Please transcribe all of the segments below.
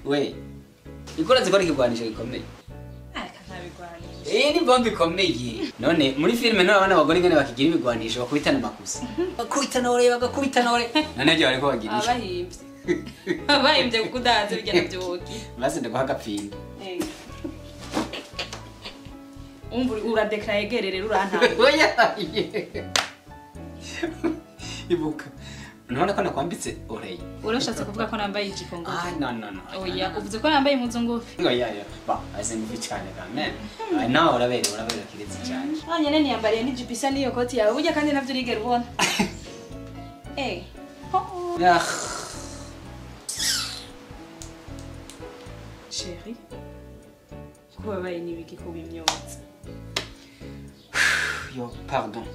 We. Ikora zikora ikigwanisho gikomeye. Ariko ntabigwanisho. Eh, ni bombe ikomeye. None muri filme none abana bagore ngene bakigira ibigwanisho bakubitana makusa. Bakubitana ore bagakubitana ore. None byo bariko bagirisha. Abahimbye. Abahimbye kukudanza bijya navyoki. Maze ndaguha agapfinda. Eh. Umva uradeclare gerere urantanga. Oya. Ibuka. None ko nakwambitse oreye. Urashatse kuvuga ko nambaye ijipo ngufi? Ah, no no no. Oya, uvuze ko nambaye impuzu ngufi. Oya ya. Ba, aze ngufi cyane quand même. Nawe urabere urabere kiretse cyane. Ah, nyene niyambariye n'ijipo isa n'iyo koti yawe. Burya kandi navyo urigera ubona. Eh. Ah. Chérie. Kubabaye nibiki ko wimyoza? Yo, pardon.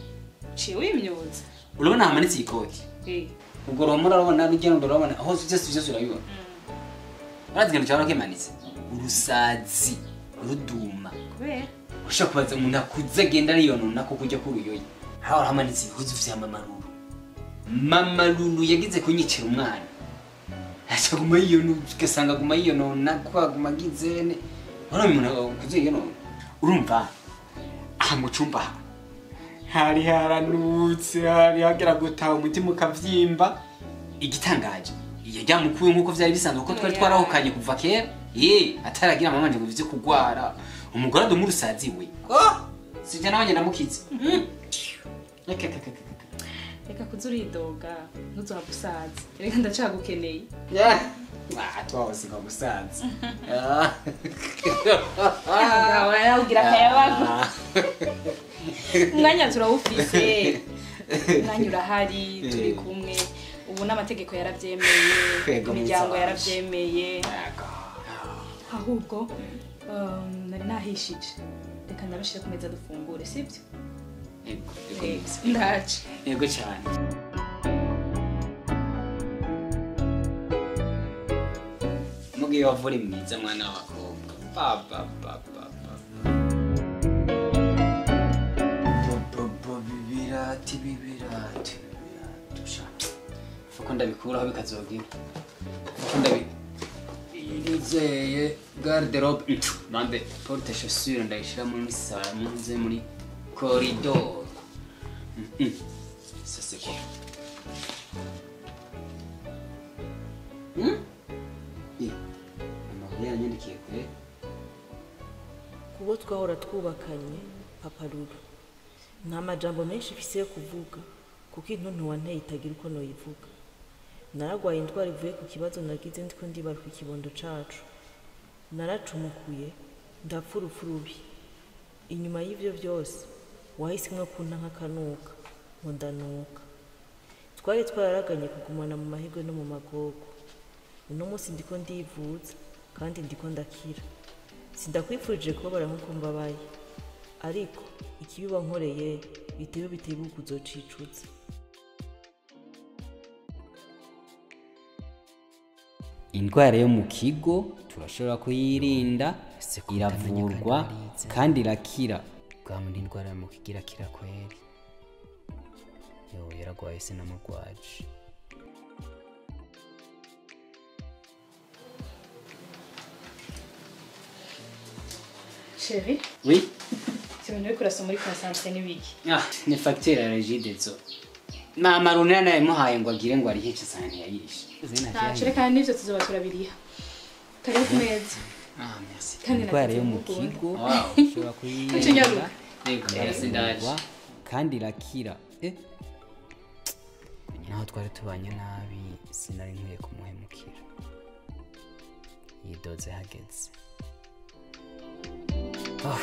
Chérie wimyoza. Urabona hamanitse ikoti. Eh. Ubwo romora urabona rugendo urabona aho byose byose urabibona. Urazigana cyane kimanitse. Urusazi ruduma. Kubera ushaka kubaza umuntu akuze agenda ariyonona ko kujya kuruyoye. Aho hamanitse ibihuzu vya Mama Lulu. Mama Lulu yagize kunyicira umwana. Acha guma yiyonona ugasanga guma yiyonona ko aguma agizene. Urabona umuntu akuze yiyonona. Urumva aha mu cumba hari haranutse hari hagera gutaha umutima ukavyimba. Igitangaje yajyamukuye nkuko vyari bisanzwe kuko twari twarahukanye kuva kera. Ataragira mama nje ngo kugwara umugore aduma urusazi we. Oh, sije nawe ndamukize. Reka kuzuridoga ntuzohava usaza. Reka ndacagukeneye. Yeah. Ah, twawusiga gusaza. Ah, urabwira akayabago. Umwanya turawufise. Umwanya urahari turi kumwe. Ubu n'amategeko yaravyemeye, imiryango yaravyemeye. Ahubwo nari nahishije. Reka ndabashira ku meza dufungure, sibyo? Yego, ndaje. Yego cyane. Mugiye wavura mwiza mwana w'abakobwa. Pa pa pa pa pa. Bibirati bibirati bibirati. Fuko ndabikuraho bikazogira. Fuko ndabizeye garde-robe bambe porte chaussure ndayishira muri sala muze muri corridor. Ça c'est quoi? Amakuru yanyandikiye kure. Kubo twahora twubakanye Papa Lulu. Nta majambo menshi mfise yo kuvuga kuko intuntu wanteye itagira uko noyivuga. Naragwaye indwara ivuye ku kibazo nagize ndiko ndibaruka ikibondo cacu. Naracumukuye ndapfa urupfu rubi. Inyuma y'ivyo vyose wahisemwo kunta nk'akanuka ngo ndanuka. Twari twararaganye kugumana mu mahirwe no mu magogo. Uno munsi ndiko ndivuza kandi ndiko ndakira. Sindakwifurije kubabara nk'uko mbabaye, ariko ikibi wankoreye bitebe bitebuka uzocicuza. Indwara yo mu kigo turashobora kuyirinda, iravurwa kandi irakira. Bwa muri indwara yo mu kigo irakira kweri. Yo yaragwaye sinamugwaje. Chérie? Oui? Tu veux que la somme concentrée n'ibiki? Ah, ni facture ya Regideso. Mama Runana yamuhaye ngo agire ngo arihe cyane yayishe. Ntaco reka nivyo tuzoba turabiriha. Karibu ku meza. Ah, merci. Indwara yo mu kigo ushobora kuyirinda. Yego, merci ndaje. Kandi irakira. Eh? Naho twari tubanye nabi sinari nkwiye kumuhemukira. Yidoze hageze. Oh.